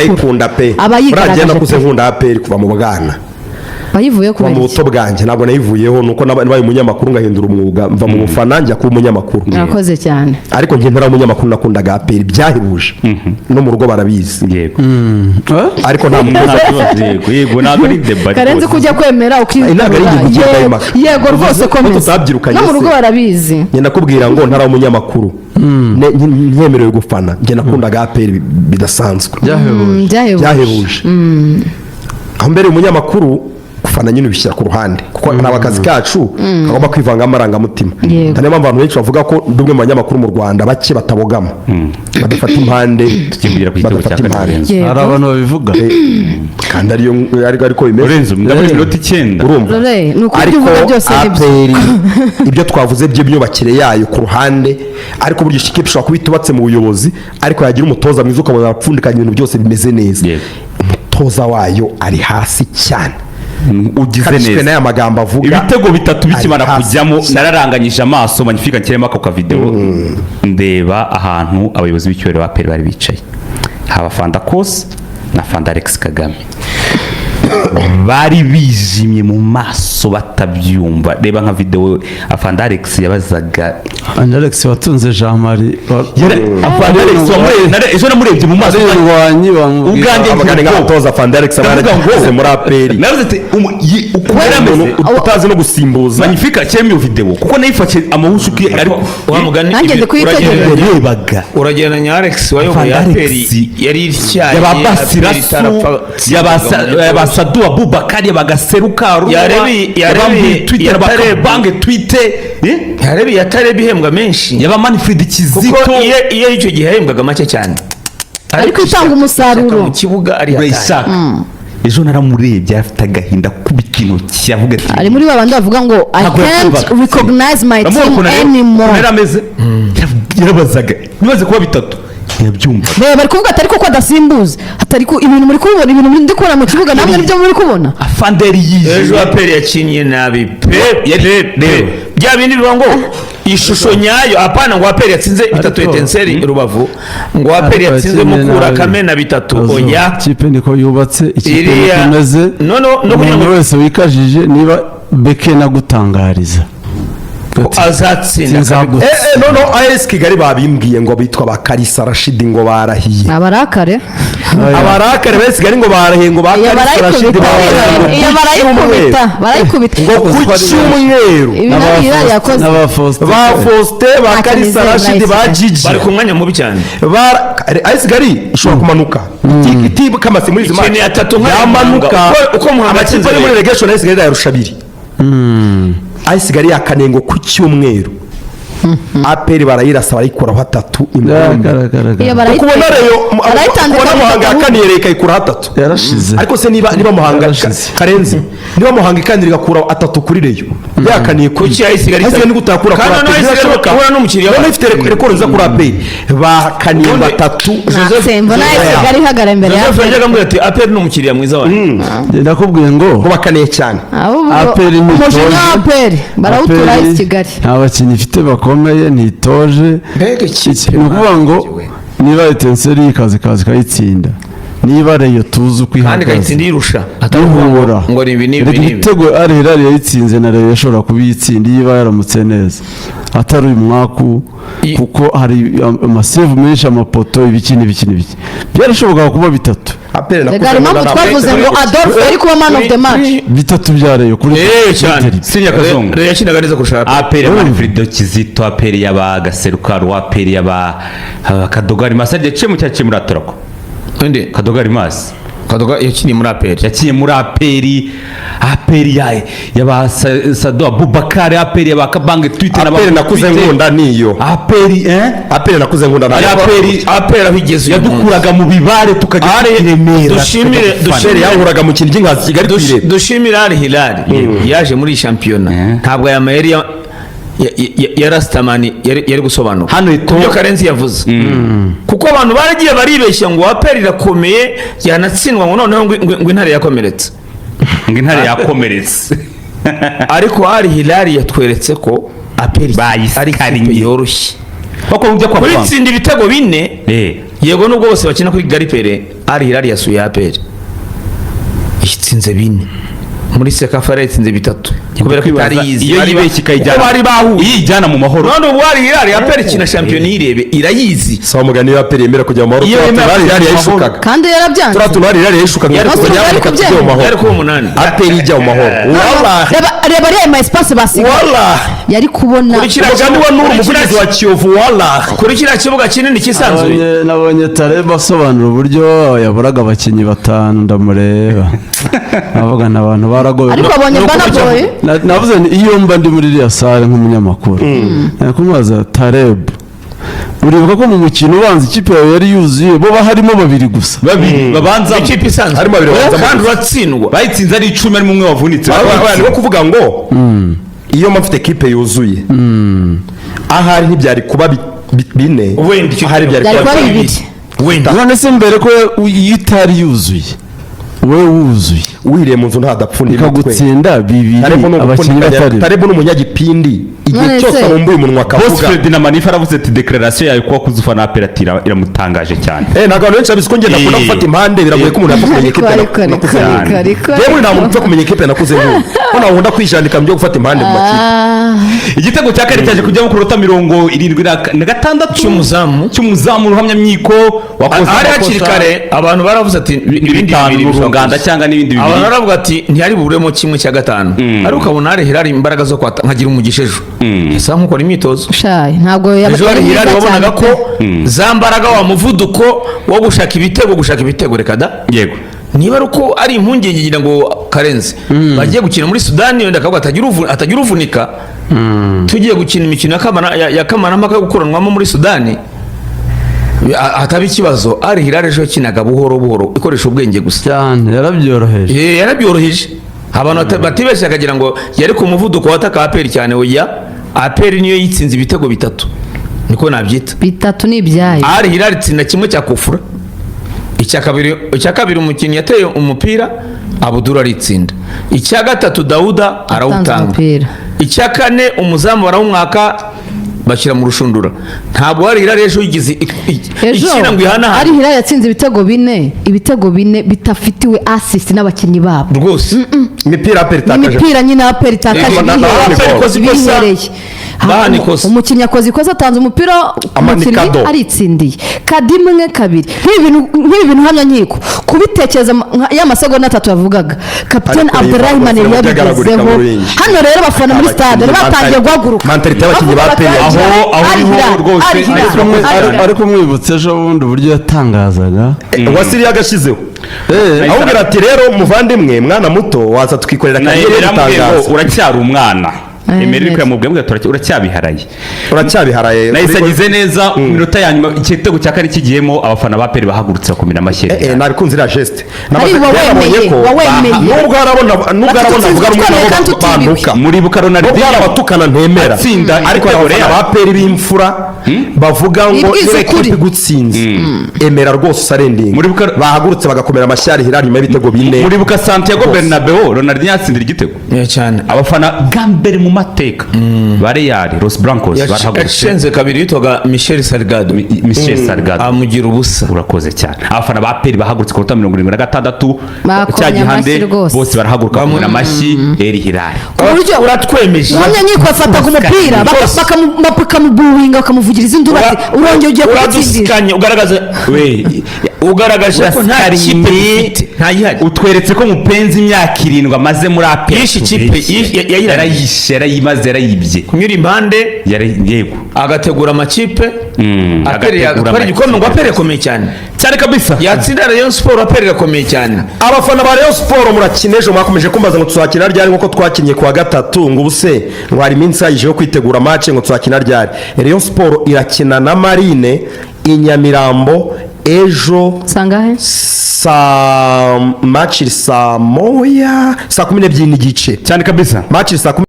Ndayikunda pe. Aba Buriya njye yigaragaje nakuze pe. nkunda APR kuva mu bwana, Wayivuye kuva kubera mu iki? buto bwanjye. Ntabwo nayivuyeho, nuko nabaye umunyamakuru ngahindura umwuga, mva mu bufana njya kuba umunyamakuru. Murakoze cyane. Ariko njye ntari umunyamakuru nakundaga APR byahebuje, no mu rugo barabizi. Ariko nta Nta mutoza kibazo, yego, ntabwo ari débat Karenzi, rwose. kujya kwemera Ntabwo ari ukivugurura. ingingo Yego, impaka. yego rwose, Ko komeza. tutabyirukanye No mu rugo se. barabizi. Njye ndakubwira ngo ntari umunyamakuru, nkemerewe gufana, njye nakundaga APR bidasanzwe. Byahebuje. Byahebuje. Byahebuje. Aho mbere umunyamakuru, gufana nyine ubishyira ku ruhande, kuko ntabwo akazi kacu kagomba kwivanga amarangamutima. Niyo mpamvu abantu benshi bavuga ko ndi umwe mu banyamakuru mu Rwanda bake batabogama, badafata impande. Tukivugira ku gitego Badafata cya kane, impande. Lorenzo. Yego. Hari abantu babivuga. Kandi ariyo ariko bimeze. Lorenzo, ndabona iminota 9. Urumva? Lore, ni ukuri ibyo Ariko uvuga byose ni byo. APR, ibyo twavuze by'imyubakire yayo ku ruhande, ariko burya ikipe ishobora kuba itubatse mu buyobozi, ariko yagira umutoza mwiza ukabona arapfundikanya ibintu byose bimeze neza. Umutoza wayo ari hasi cyane. Ugize Karishwe neza. n'aya magambo avuga. Ibitego bitatu bikimara Ari hasi kujyamo, cyane. nararanganyije amaso, Magnifique, nshyiremo ako kavideo, ndeba ahantu abayobozi b'icyubahiro ba APR bari bicaye, haba Fanda Kose na Fanda Alex Kagame, bari bijimye mu maso batabyumva. Reba nka video Afande Alex yabazaga. Alex watunze Jean Marie. Afande Alex ejo namurebye mu maso. Ari indwanyi bamubwira. Ubwanjye Abagani nk'abatoza, Afande Alex aba Ndavuga ngo yarageze muri APR. Navuze ati uko yari ameze. Umuntu utazi no gusimbuza. Magnifique, ashyiramo iyo video kuko nayifashe amahushuki ariko Wa mugani Nanjye ndi kuyitegereza. Yarebaga. Uragereranya Alex wayoboye Afande APR Alex. yari ityaye, yaba APR Basirasu, itarapfa yaba Sadu Abubakari, yaba Gaseruka, Yarebi- Twitter, Yatareb. Bange Twite, Yarebi yatareba ihembwa menshi. Yaba Manfred Kuko Kizito. iyo icyo gihe yahembwaga make cyane. Ariko itanga umusaruro. Ishyaka mu kibuga ari hatari. Isaac, ejo naramurebye afite agahinda, kubita intoki avuga ati Ari muri babandi bavuga ngo "I Ntabwo can't yakumvaga. recognize my Uramubona team ukuntu anymore." ukuntu yari ameze. Yarabazaga bimaze kuba bitatu, ntiyabyumva. Reba, bari kuvuga atari koko adasimbuza, atari ko ibintu muri kubona, ibintu ndi kubona mu kibuga namwe nibyo muri kubona. Afande yari Ejo yijimye. APR yakinnye nabi pe. Yari- Pe pe. Bya bindi bivuga ngo ishusho nyayo, apana ngo APR yatsinze bitatu Ariko- Etincelles Rubavu, ngo APR Ariko yatsinze yakinnye Mukura nabi. Kamena bitatu. Azo, Oya. Ikipe niko yubatse, ikipe niko imeze. No kugira Umuntu ngo wese wikajije niba beke nagutangariza ko azatsinda. Sinzagutsinda. No, AS Kigali babimbwiye ngo bitwa ba Kalisa Rashidi ngo barahiye. Abarakare. Abarakare ba AS Kigali ngo barahiye, ngo ba Iyo Kalisa Rashidi barayikubita. barahiye Iyo ngo ku barayikubita, cyumweru. barayikubita. Ngo ku cyumweru. Ibi nabyo Hilal yakoze. N'aba Faustin. Ba Faustin, ba Ntacyo Kalisa nizeye Rashidi, ba muri AS. Gigi. Bari ku mwanya mubi cyane. AS Kigali ishobora kumanuka itikamase muri izi Ikeneye match. atatu nka Yamanuka. Muhanga. Uko Muhanga Amakipe atsinze ari muri rero. relegation, AS Kigali yarusha abiri. AS Kigali yakaniye ngo ku cyumweru APR barayirasa, barayikuraho atatu imbumbe. Iyo Kubona Rayon, barayitandika. kubona Muhanga yakaniye Rayon ikayikuraho atatu. Yarashize. Ariko se niba Muhanga Yarashize. Karenzi, niba Muhanga ikandira igakura atatu kuri Rayon, yakaniye kuri Kuki AS Kigali AS Kigali nigute yakura kuri Kandi APR? noneho AS Kigali Birashoboka. ihura n'umukiriya Noneho wayo. ifite record nziza kuri APR, bakaniye batatu. Mbona AS Kigali ihagarara imbere ya Joseph yajyaga ambwira ati APR ni umukiriya mwiza wanjye. Ndakubwiye ngo Ngo bakaniye cyane. Ahubwo APR ntitoje. umujinya wa APR barawutura APR AS Kigali. Nta bakinnyi ifite bakomeye, ntitoje. Mbega ikipe! Ni ukuvuga ngo niba Etincelles ikaza ikayitsinda, niba Rayon tuzi uko Kandi ihagaze, ikayitsinda yirusha, atari ukuvuga duhura ngo ni ibi n'ibi Erega n'ibi. Ibitego Al Hilal yayitsinze, na Rayon yashobora kubiyitsinda iyo iba yaramutse neza, atari uyu mwaku, kuko hari amasevu menshi, amapoto, ibiki n'ibiki n'ibiki, byarashobokaga kuba bitatu. APR Rega nakuze hari impamvu mbona twavuze ngo Adolphe yari kuba man of the match. Bitatu bya Rayon kuri Eh, cyane. Derby. Siriya Kazungu. Rayon yakinaga neza kurusha APR. APR ya Manfredo Kizito, APR y'aba Gaseruka, APR y'aba Kadogari Masi yaciye mu cyaciye muri Atorako. Undi Kadogari Masi. Kadoga yakiniye muri APR. Yakinnye muri APR, APR ya yaba Sado Abubakar, APR yaba Kabange Twitter. APR nakuze nkunda niyo. APR, eh. APR nakuze nkunda Ari nayo. APR. APR aho igeze uyu munsi. Yadukuraga mu bibare tukajya i Remera, Dushimire tukajya gufana. APR dushimire yahuraga mu kintu cy'inkazi Kigali kuyireba. Dushimire Al Hilal yaje muri iyi shampiyona. Ntabwo aya mayeri ya Rastamani yari gusobanuka. Hano Ku byo Karenzi yavuze, kuko abantu baragiye baribeshya ngo APR irakomeye, yanatsindwa, ngo noneho ngo intare yakomeretse. Ngo intare yakomeretse. Ariko Al Hilal yatweretse ko APR ari ikipe Bayisikariye. yoroshye Kuko ujya kwa muganga kuyitsinda ibitego bine. Yego, nubwo bose bakina kuri Kigali Pele, Al Hilal yasuye APR itsinze 4, muri CECAFA yatsinze 3 kubera ko itari yizi. Iyo yibeshye ikayijyana, Kuko bari bahuye. iyo iyijyana mu mahoro. None ubu Al Hilal, APR ikina shampiyona iyirebe, irayizi. Sawa, mugani wa APR yemera kujya mu mahoro. Iyo Turiya yemera tuntu kujya Al Hilal mu yayishukaga. Kandi yarabyanze. Turiya tuntu Al Hilal yayishukaga. Yari Ngo kubona- nyamuneka yari tujye mu mahoro. Yari kuba umunani. APR ijya mu mahoro, wallahi. Reba, reba ariya ma espace basigaye. Wallahi. Yari kubona. Kuri kiriya Umugani wa Nuru, kuri umuvugizi wa Kiyovu, wallahi. Kuri kiriya kibuga kinini cyisanzuye. Nabonye Tareba asobanura uburyo yaburaga abakinnyi batanu, ndamureba navuga na abantu baragowe. Ariko abonye Ni uko Burna Boy. Navuze nti iyo mba ndi muri iriya salle nk'umunyamakuru, kumubaza Tareb, uribuka ko mu mukino ubanza ikipe yawe yari yuzuye, bo harimo babiri gusa? Babiri babanza. Ikipe isanzwe. Harimo babiri babanza. Kandi uratsindwa. Bayitsinze ari 10, harimo umwe wavunitse. Ni kuvuga ngo iyo mba mfite kipe yuzuye, ahari ntibyari kuba 4. Wenda icyo Ahari byari Byari kuba kuba 2. 2. Wenda. None se mbere ko iyo itari yuzuye, wowe wuzuye, Wiriye mu nzu ntadapfunda imitwe. ikagutsinda 2, Tarebo ni abakinnyi ugupfundikanya. batari Tarebo ni umunyagipindi, igihe None cyose se- abumbuye umunwa Boss akavuga. Ferdinand Manifa aravuze ati declaration yawe kuba kuzufa na APR iramutangaje cyane. Ntabwo abantu benshi babizi ko ngenda akunda gufata impande. Biragoye ko umuntu yapfa kumenya Ariko ikipe ariko ariko nakuze ariko nk'ubu. ariko Yewe, nta muntu upfa kumenya ikipe nakuze nk'ubu, ko ntabwo nkunda kwijandika mu byo gufata impande mu makipe. Igitego cya kane cyaje kujyamo ku minota 76. Cy'umuzamu. Cy'umuzamu Ruhamyamyiko wakoze Hari amakosa. hakiri kare, abantu baravuze ati ibindi 5 bibiri bishobora Runganda kuza. cyangwa n'ibindi Abantu 2. baravuga ati ntihari buburemo kimwe cya gatanu, ariko ukabona hari Hilal imbaraga zo kwata nkagira umugisha ejo esa nkukora imyitozo. Shayi, ntabwo yaba Ejo hari yari Hilal mwiza wabonaga cyane ko pe. za mbaraga, wa muvuduko wo gushaka ibitego, gushaka ibitego, reka da. Niba ari uko ari impungenge ngira ngo Karenzi bagiye gukina muri Sudani, wenda akavuga atagira uvunika, tugiye gukina imikino ya kamarampaka yo gukuranwamo muri Sudani, hataba ikibazo. Al Hilal ejo yakinaga buhoro buhoro, ikoresha ubwenge gusa. Cyane, yarabyoroheje. Yarabyoroheje. Abantu batibeshya akagira ngo yari ku muvuduko wataka APR cyane. Oya, APR niyo yitsinze ibitego 3, niko nabyita. 3 ni ibyayo. Al Hilal itsinda kimwe cya kufura, icya kabiri umukinnyi yateye umupira, Abudura aritsinda, icya gatatu Dawuda arawutanga, umupira. Icya kane umuzamu barawumwaka bashyira mu rushundura. Ntabwo Al Hilal ejo yigize Ejo ikina ngo Al ihanahane. Hilal yatsinze ibitego 4, ibitego 4 bidafitiwe assist n'abakinnyi babo. Rwose. Imipira APR itakaje. Imipira nyine APR itakaje APR ikoze ikosa. bihereye. Bahana ikosa. Umukinnyi akoze ikosa, atanze umupira, umukinnyi Amanikado. aritsindiye kadimwe kabiri. Nk'ibi bintu hamya nkiko kubitekereza ya masegonda 3 yavugaga kapitene Ariko Abdurahman yivanga yabigezeho. mu ruringi. Hano rero abafana muri stade batangiye guhaguruka. Mentalité y'abakinnyi ba APR. Aho Al niho Hilal, rwose Al Hilal, ariko Al Hilal. Ariko mwibutse ejo bundi uburyo yatangazaga. Wasiriye agashizeho, ahubwo ati rero muvandimwe, mwana muto, waza tukikorera Na kariyeri Emery aramubwiye ngo y'ubutangaza. uracyari umwana. Emery ariko Emery. yamubwiye ngo uracyabiharaye. Uracyabiharaye. Nahise agize neza ku minota ya nyuma, igitego cya kane kigiyemo, abafana ba APR bahagurutse bakomera amashyi. Nabikunze iriya geste. Ari wawemeye, wawemeye. Nubwo harabona Bati avuga rumwe twemeye nabo kandi utiriwe. bantuka. Muribuka Nubwo Ronaldinho hari abatukana ntemera, atsinda ariko igitego hari abafana Real. ba APR b'imfura bavuga ngo Ibwiza niba ukuri. ekipe igutsinze, emera rwose usarendinga. Bahagurutse bagakomera amashyi Al Hilal nyuma y'ibitego 4. Muribuka Santiago Rwose. Bernabeu, Ronaldinho yatsindira igitego? Yeah, cyane. Abafana bwa mbere mu mateka ba Real, Los Blancos, barahagurutse. Yashenze kabiri yitwaga Michel Salgado. Michel Salgado. Amugira ubusa. Urakoze cyane. Abafana ba APR bahagurutse ku minota 76. Bakomye Cya gihande amashyi rwose. bose barahaguruka bakomera amashyi Al Hilal. Ku buryo Uratwemeje. Ruhamyankiko yafataga umupira Rwose. bakamubuwinga, bakamuvugiriza induru ati urongeye ugiye kudutsindira. Uradusikanye, ugaragaza We ugaragaje ko nta kipe dufite, ntayihari. Utweretse ko mupenzi imyaka 7 amaze muri APR Yishe ikipe, yayirangije. Yarayishe, yarayimaze, yarayibye. Kunyura impande. Yego. Agategura amakipe. APR Agategura atwara igikombe ngo amakipe. APR irakomeye cyane. Cyane kabisa. Yatsinda Rayon Sport, APR irakomeye cyane. Abafana ba Rayon Sport, murakina ejo. Mwakomeje kumbaza ngo tuzakina ryari, nk'uko twakinnye kuwa gatatu, ngo ubuse ngo hari iminsi ihagije yo kwitegura match, ngo tuzakina ryari? Rayon Sport irakina na Marine i Nyamirambo ejo. Sangahe? Saa match iri saa 1, saa 12:30. Cyane kabisa. Match iri saa 10.